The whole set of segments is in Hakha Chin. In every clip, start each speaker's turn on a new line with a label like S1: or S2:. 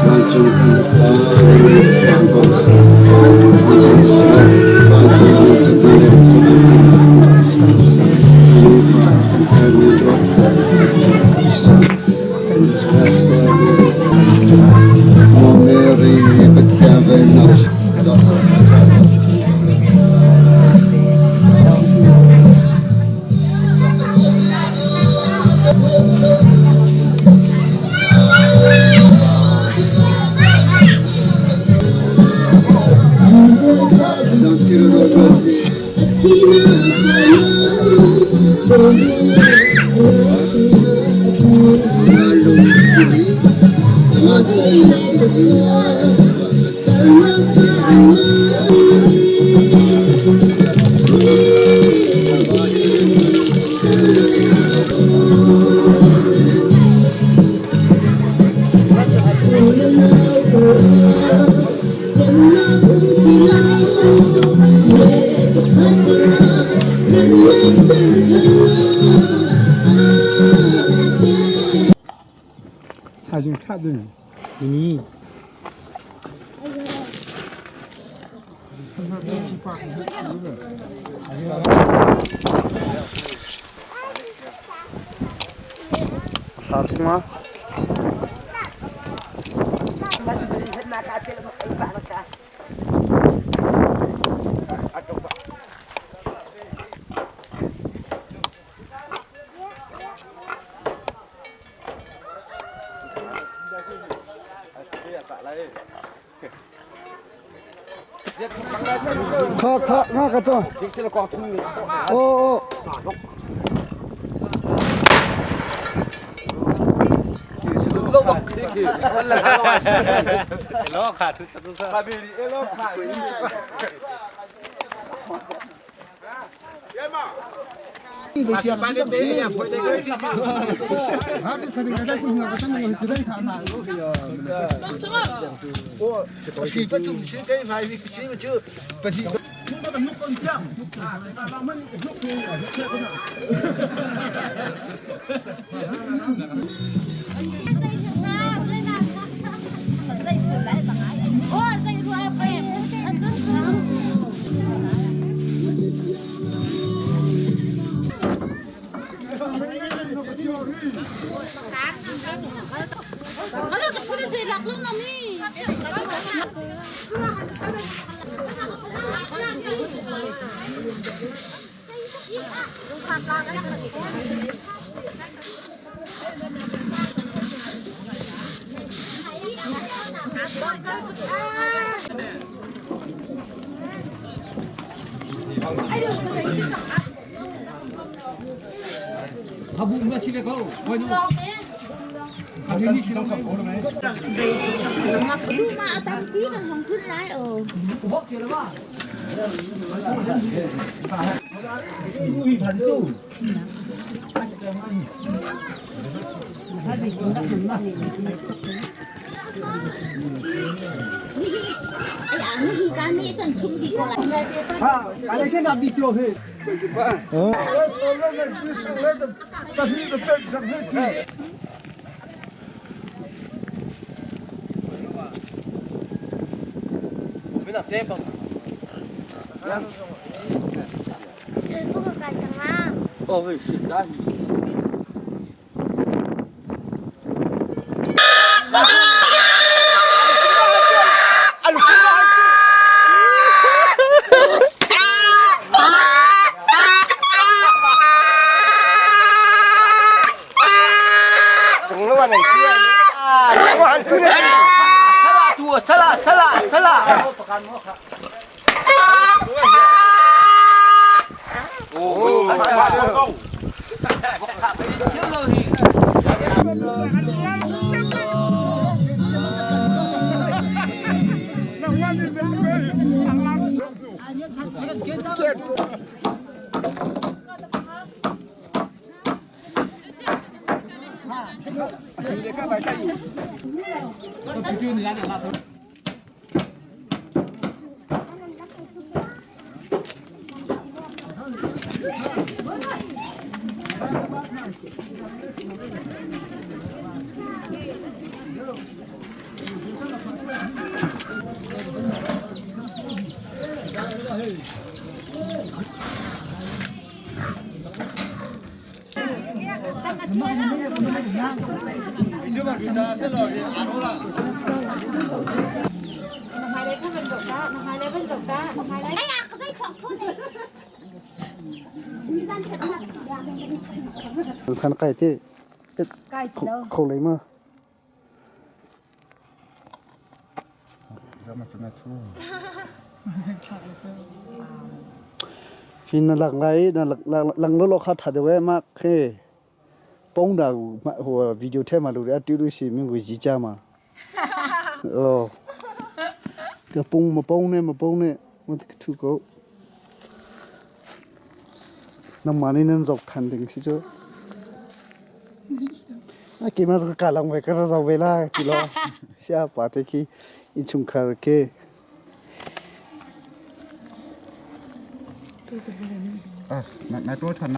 S1: Vancung kan Pa, na min thiang ko seh. Na min seh, vancung mi kan min Mary, Pathian vennak.
S2: Thaizing ṭha ding. Ni. Kha kha nga ka cho. Ô ô.
S1: Khan kai te kho lei ma. Hi na lak lai na lang lo lo kha tha deuh e ma khe pong da ho video the ma lu re tu lu si min gu ji cha ma. Oh. Ka pung ma pong ne ma pong ne ma thu ko. Nangmah nih nan zoh than ding si cu. Keimah cu ka lang ve ka ra zoh ve lai ti law sia pa te khi innchungkhar ke.
S2: Na tuah than.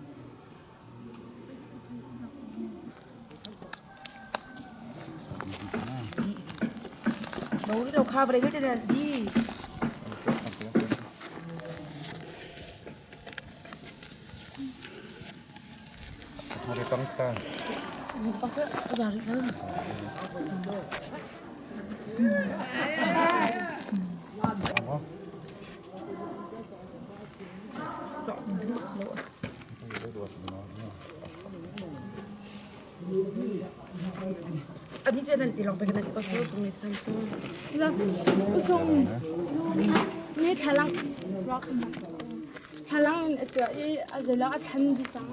S3: Thlalang in a tuah i a zeilah a thlan dih cang.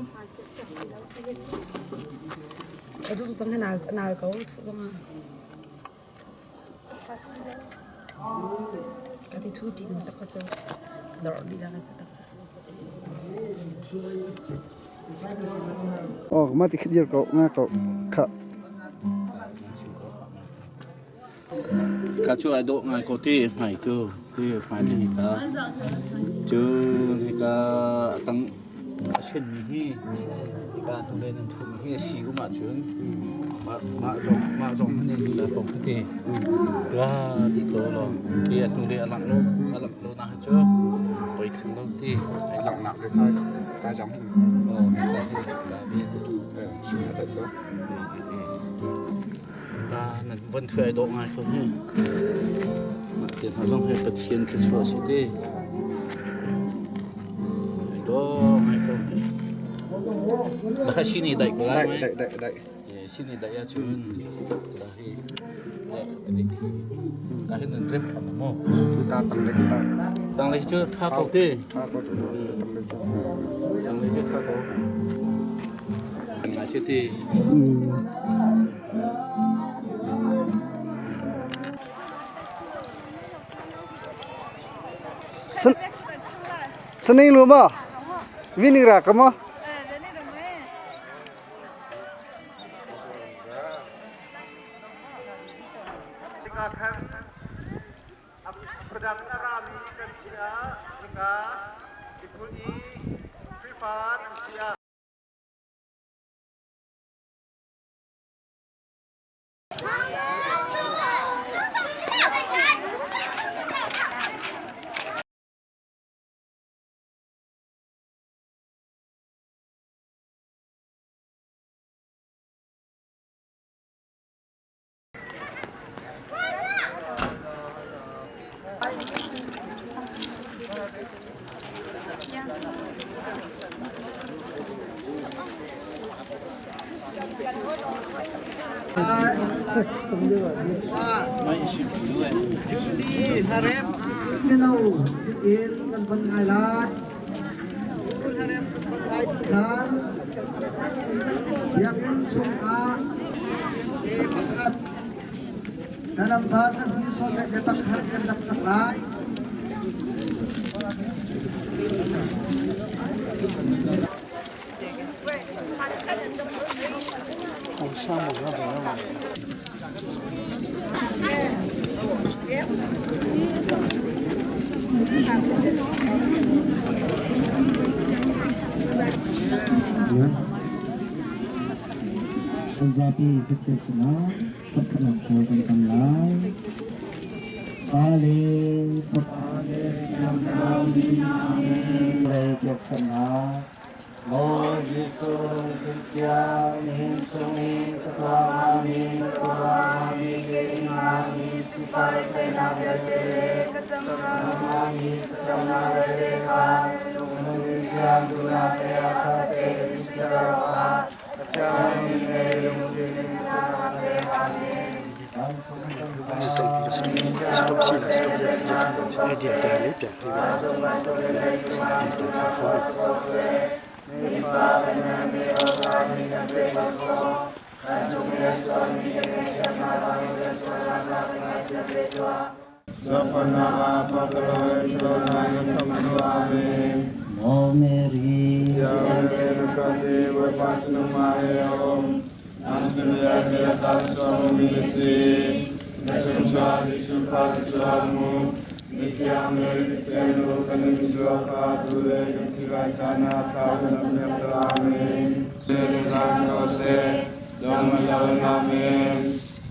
S1: Oh, mah ti dir ko, nga ko, kha.
S4: Ka cu ai dawh ngai ko ti hmai cu ti hmai le hika cu hika tang a senmi hi hika hnulei nan thumi hi a si um ahcun mah zong mah zong nan in la ko ti tua ti ko lo ti a hnulei a langh lo a langh lo na cu poi thang lo ti
S2: A langhnak le kha ka zang.
S4: Oh, ka ka bi ti
S2: Sin a dat lo.
S4: Nan von thuai dawh ngai ko hi. Mah te hna zong hi Pathian thluachuah si te. Ai dawh ngai ko hi. Baka sini dai ko lai
S2: Dai dai dai.
S4: Sini dai ahcun hi ka hin nan rem than mo.
S2: Ta tang le ta.
S4: Tang le cu tha ko te.
S2: Tha ko tu tang le cu.
S4: Tang le cu tha ko. Ngai cu ti.
S1: Saning lu ma? Vining ra ka ma?
S5: tikah khan khuadang a rami kan si ah hika miphun i Khrihfa nan si ah
S6: Mino in kan von ngai lai. Biakinn chungah pakhat na lampa kan hun sawt le pakhat kan rak sak lai.
S7: Zapi Pathian sinah thlacamnak thla kan cam lai. Pa le Fapa le Thiang Thlarau nih Amen. Lei biakchanhnak Maw Jesuh Christian nihin chung i ka tuah hngami ka tuah hngami le ing hngami sifah retheihnak vialte le ka cam hngami thlacamnak vialte kha lungmun thiam duhnak he a khat tein siter awkah a thiangmi le lungthin in sinah he Amen.
S6: Maw Mary,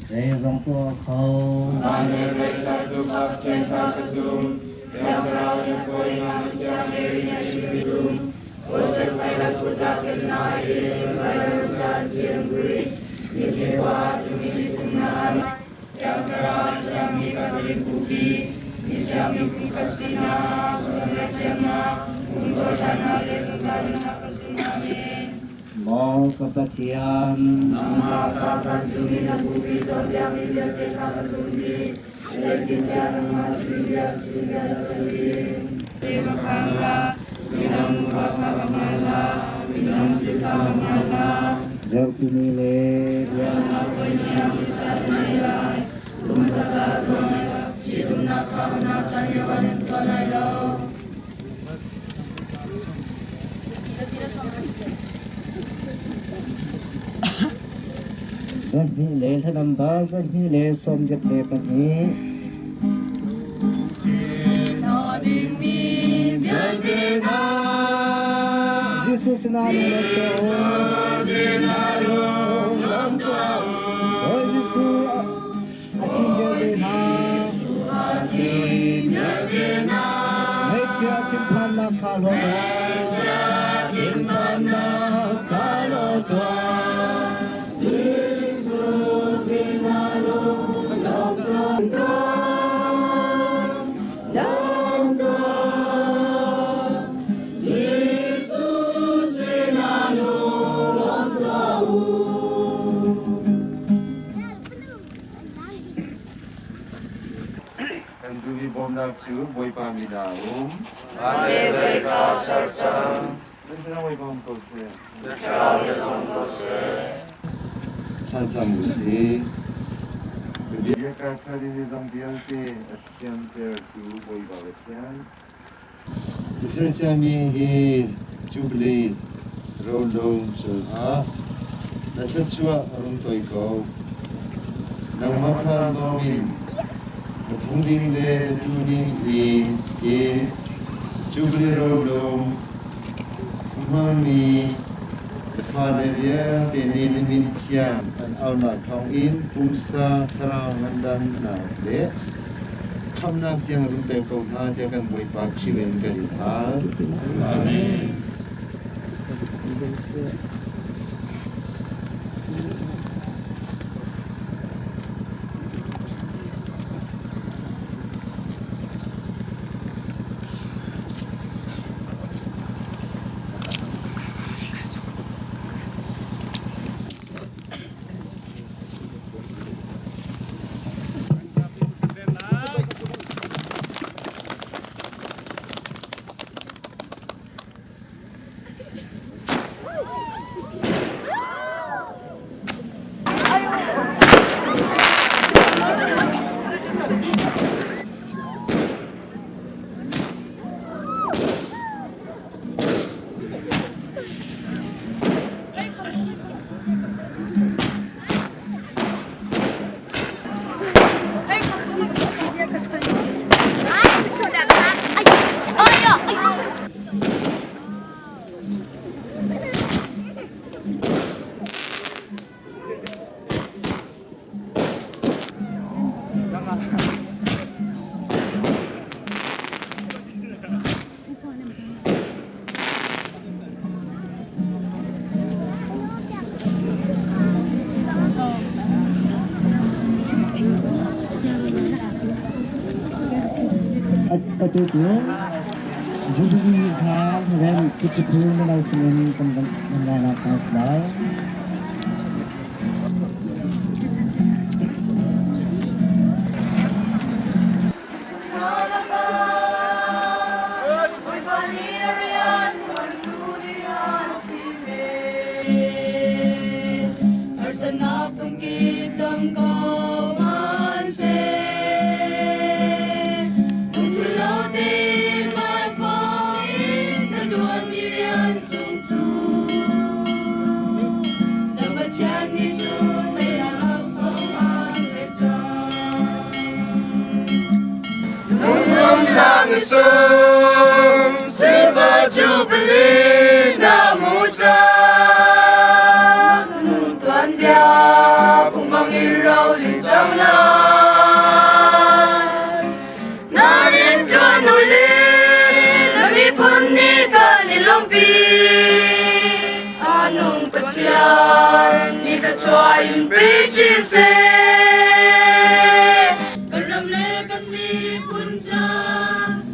S6: Zeizong tuah kho. Maw ka Pathian. Zohpimi le bia Zarhhnih le thlanamba zarhhnih le 82. Jesuh sinah lung lam tuah u. Bawi Jesuh a thin vialte hna. Ngaihchia thinphannak kha hlaw tuah. Jesuh sinah lung lam tuah.
S8: Kan duhmi bawmhnak cu Bawipa min ah a um. Nan sinah Bawipa um ko seh. Thlacam u sih. Biaka khat in zeizong vialte a thiantertu Bawipa Pathian. Israel siami hi Jubilee rolung cungah na thluachuah a rung toi ko. Nangmah kha lawm in. Na phungding le na tuning in in Jubilee rolung hmangmi na fale vialte nih na min thiang an aunak thawngin pumsa thlarau ngandamnak le khamhnak tiang run pek ko hna tiah kan Bawipa Khrih in kan in hal. Amen.
S7: Atu cu Jubilee kha rem kutphu mino sinin kan van ngainak cang si lai.
S9: Silver Jubilee na mu cang tuan bia phung in rau li cang lai na rin tuan uli na miphun ni kan i lompi anung Pathian ni ka chua in pi chin se kan ram le kan miphun ca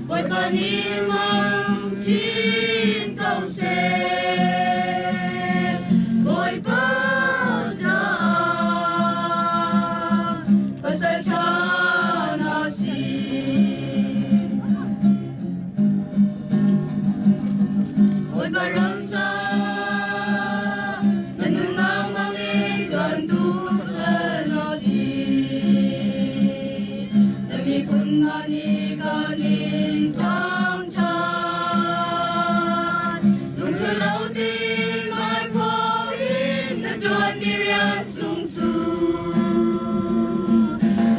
S9: Bawipa nih mang chin ko seh. Bawipa caah pasal ṭha na si. Bawipa ram caah na nunnak hmangin ṭuantu sal na si. Na miphun hna nih kan in thangṭhat. Lungṭhalo tein hmaifong in na ṭuanmi rian sung cu.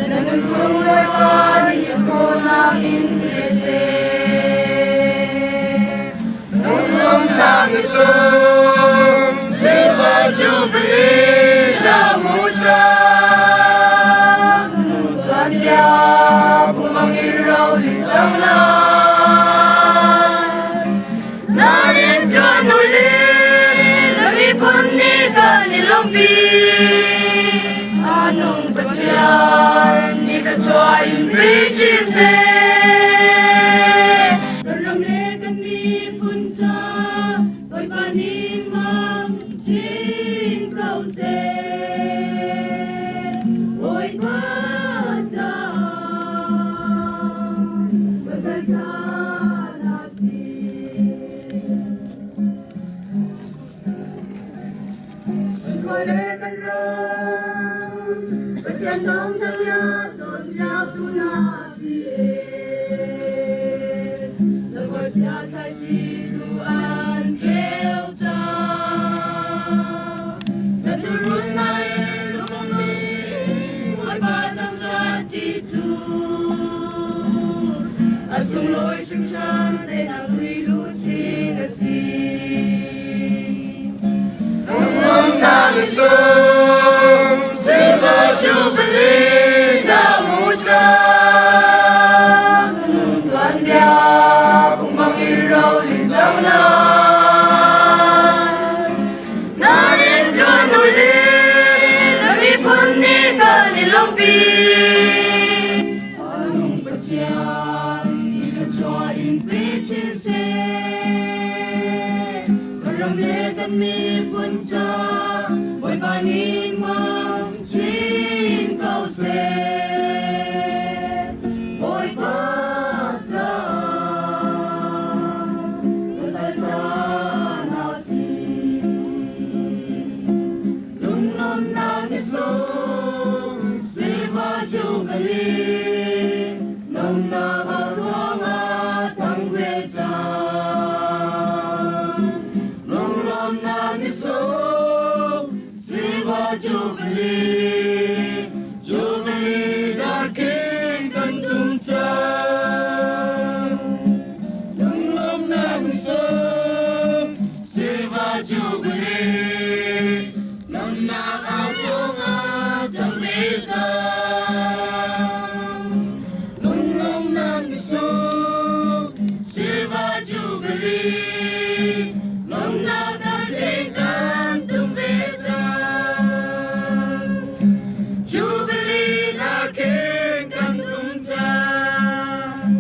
S9: Na nun chung Bawipa nih a khawhnak in pe seh.
S8: Lunglawmhnak na sung, Silver Jubilee na hmu cang.
S9: Tuanbia phungmang in roling cang lai. Na rian ṭuan uli, na miphun nih kan i lawmhpi. Anung Pathian nih ka chuah in pi chin seh. Kan ram le kan miphun ca Bawipa nih hmang chin ko seh. Bawipa caah pasal ṭha na si. Kan khua le kan ram Pathian thawngṭha bia cawnpiaktu na si ee. Na vorchia thlaici zu an keu cang. Na turun na in lung Bawipa thangṭhat ti cu. Sunglawi hringhran teinak sui luchin a si. Lunglawmnak ni sung, Silver Jubilee na mu cang. Nun tuanbia phungbang in roling cang lai. Na rian ṭuan uli, na miphun nih kan i lawmhpi. Anung Pathian, i thluachuah in pe chin seh. Kan ram le kan miphun ca, Bawipa nih hmang chin ko seh. Bawipa caah pasal na si. Lunglawmhnak ni sung, Silver Jubilee, lawmhnak a ruangah thang ve cang. Lunglawmhnak ni sung, Silver Jubilee, Jubilee darking kan tum cang. Lunglawmhnak ni sung, Silver Jubilee, nunnak au cungah thang ve cang. Lunglawmhnak ni sung, Silver Jubilee, lawmhnak darling kan tum ve cang. Jubilee darking kan tum cang.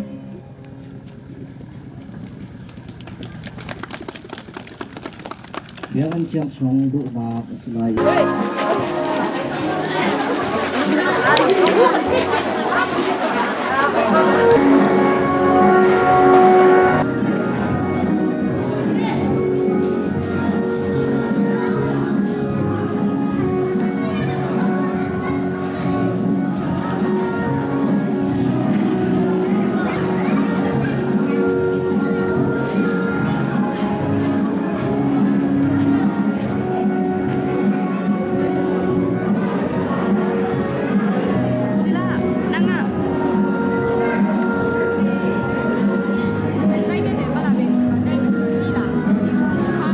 S7: Biakinn thiang chung luhnak a si lai.
S3: Sila, nanga. Kai ke te bala me chima kai me ti la. Ha.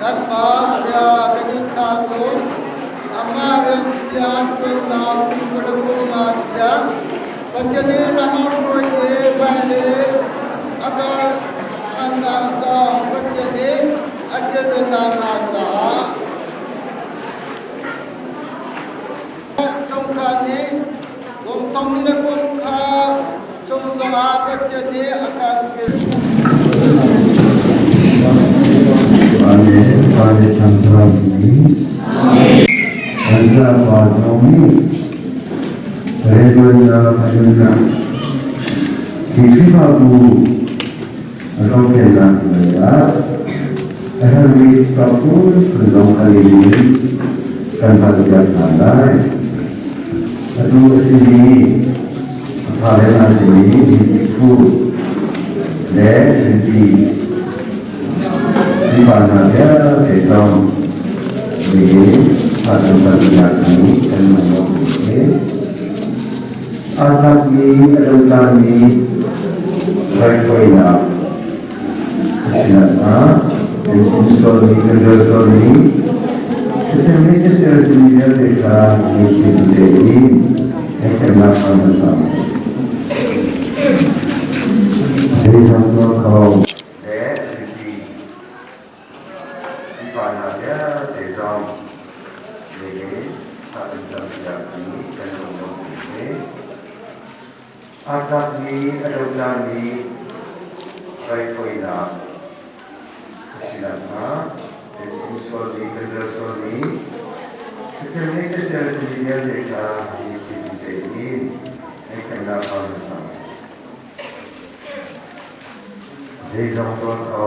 S8: Kan pa sia kan in tha cung amah rian thian ṭuannak kum 29 tiang Pathian nih ram a hruai i vai le A kar ṭhannak zong Pathian nih a kilvennak hna caah Cungkhan nih kum thong le kum kha chung zongah Pathian nih a kan
S10: Pale Thangthar Anza pa Tommy Reverend Ayuna Hi Khrihfabu a zohkhenhnak lei ah a herhmi tlawmpul zong a lin in kan hal-piak hna lai. Atu a simi a fale hna simi phu le mipi mipa hna vialte zong nihin hal-piak hi kan hman awk a si. Aa tlakmi a dotlarmi raithawinak a si nakhnga kan chim sualmi kan rel sualmi thisen le thisen a simi vialte kha ngaihchih tein theihthiamnak hram kan hram. Zeizong tuah kho le mipi Mipa hna vialte zong nihin thla kan campiakmi kan lung si. Aa tlakmi a dotlami raithawinak a si nakhnga kan chim sualmi kan rel sualmi thisen le thisen simi vialte kha hi si tein ngaihthiamnak hram na sang. Zeizong tuah kho.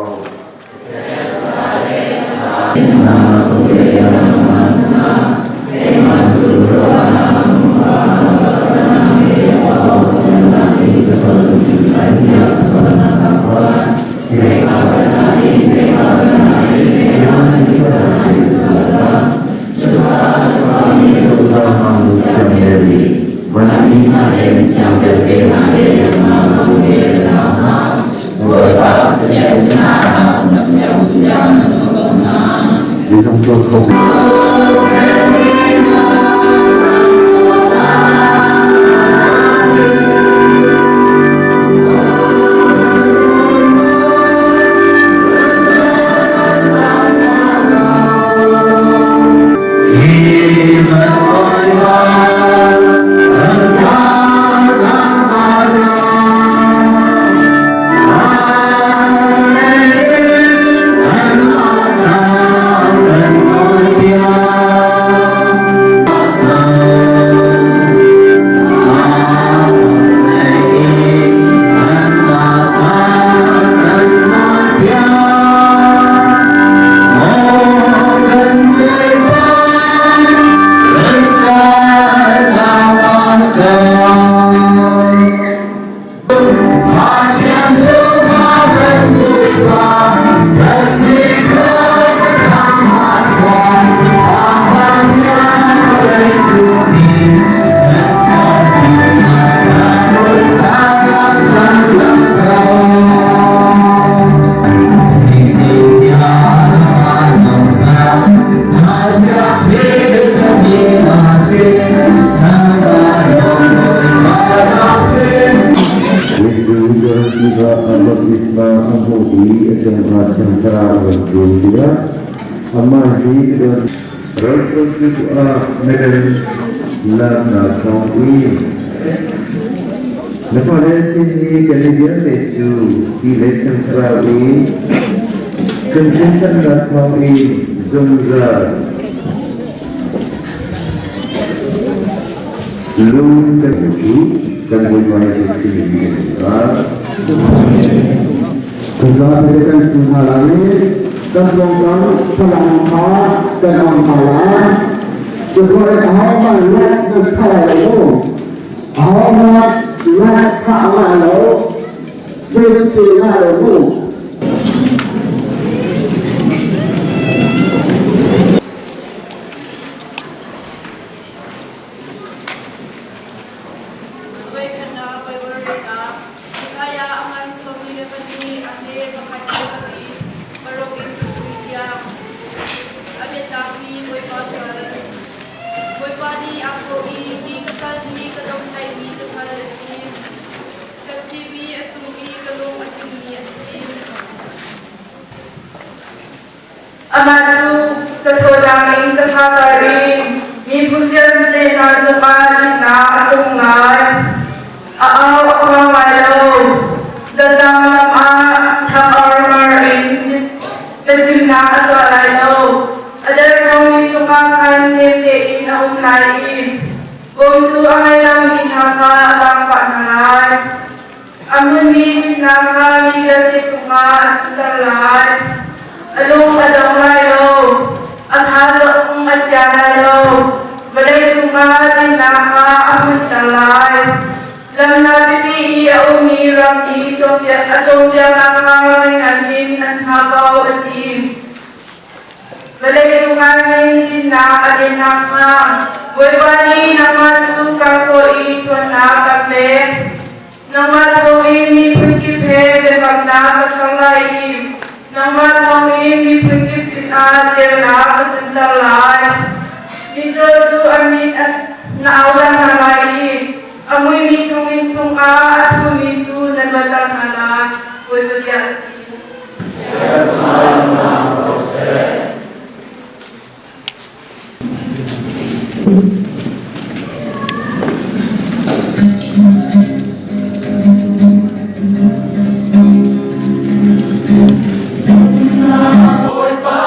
S9: Amah cu ka thawtlang in ka thatar i miphun vialte hna cungah dinnak a tlung lai. A au a khuang lai lo. Zatlang lam ah thang-ormar in biachimnak a tuah lai lo. A derthawmmi cungah khan nem tein a um lai i bawmtu a ngei lomi hna kha a zaangfah hna lai. A hmunmi dinnak kha mi vialte cungah a tlunter lai. A lung a dong lai lo. A tha zong a chia lai lo. Vawlei cungah dinnak kha a hmunter lai. Lamhla pipi i a ummi ram i a cawnpiaknak kha ngan in an hngah ko a ti. Vawlei cungah hin dinnak a len nakhnga Bawipa nih nangmah cu ka kawh i ṭhawnnak kan pek. Nangmah thawngin miphun kip he biakamnak ka ser lai i nangmah thawngin miphun kip sinah ceunak ka tlunter lai. Mitcaw cu an mit na auter hna lai i a muimi thonginn chungah a ṭhumi cu na luatter hna lai. Bawipa bia a si.
S11: Bawipa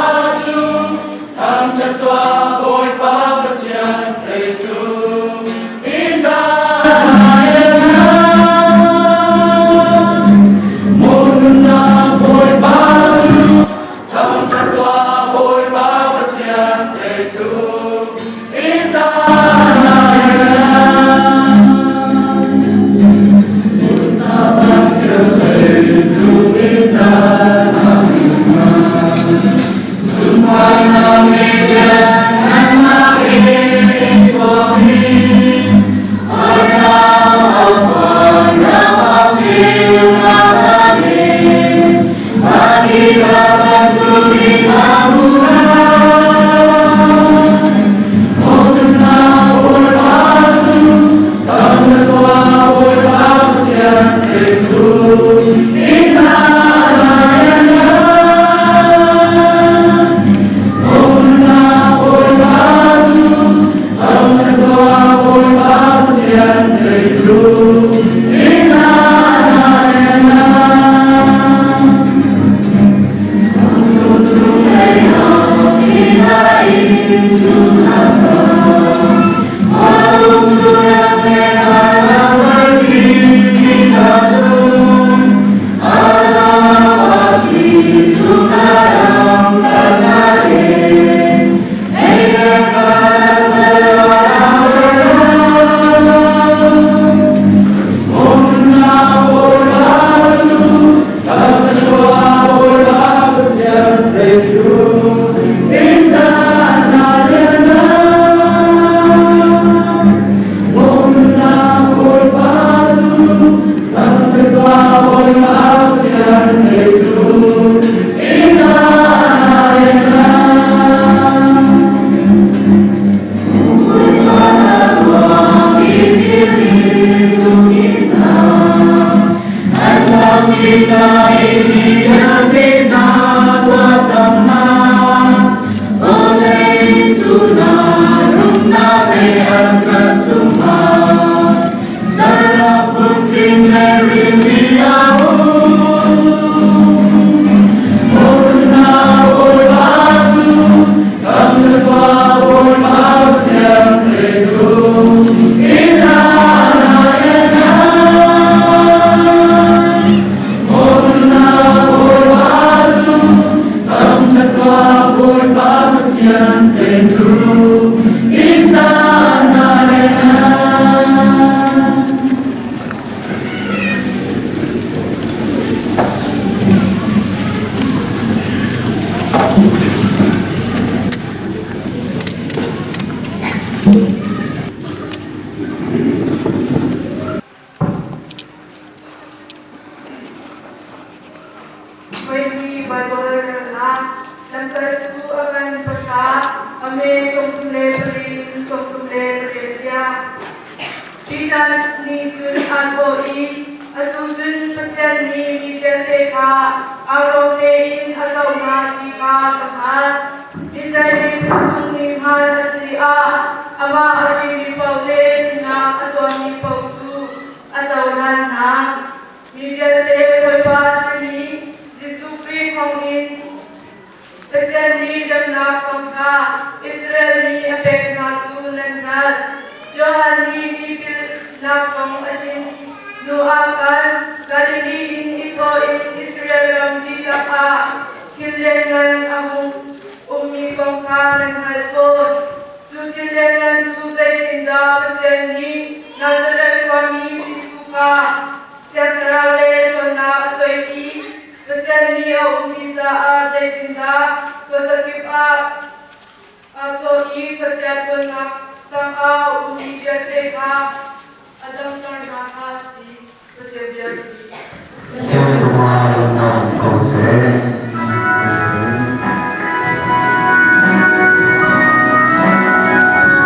S11: cu thangṭhat tuah, Bawipa Pathian zeitluk in dah Nunnak Bawipa cu thangṭhat tuah, Bawipa Pathian zeitluk in dah Pathian zeitluk in dah Sunparnak le lianhngannak he tuahmi
S9: Hruaimi Baibal relnak lamkaltu a ngan pahra, a me 34 in 38 tiang. Peter nih cun aa thawh i, Atu cun Pathian nih mi vialte kha Aulo tein a zoh hna ti kha ka hngalh. Israel miphun chungmi hmaan a si ah amah a ṭihmi paoh le dinnak a tuahmi paoh cu a cohlan hna. Mi vialte Bawipa a simi Jesuh Khrih thawngin Pathian nih remnak kong kha Israel mi a pek hna cu nan hngalh. Johan nih tipilnak kong a chim hnuah khan Galilee in i thawh in Israel ram dihlak ah thil lianngan a hung ummi kong kha nan hngalh fawn. Cu thil lianngan cu zeitindah Pathian nih Nazareth khuami Jesuh kha Thiang Thlarau le ṭhawnnak a tuai i Pathian nih a umpi caah zeitindah khuazakip ah aa thawh i khuachia ṭhawnnak tangah a ummi vialte kha a damter hna kha a si. Pathian bia a si.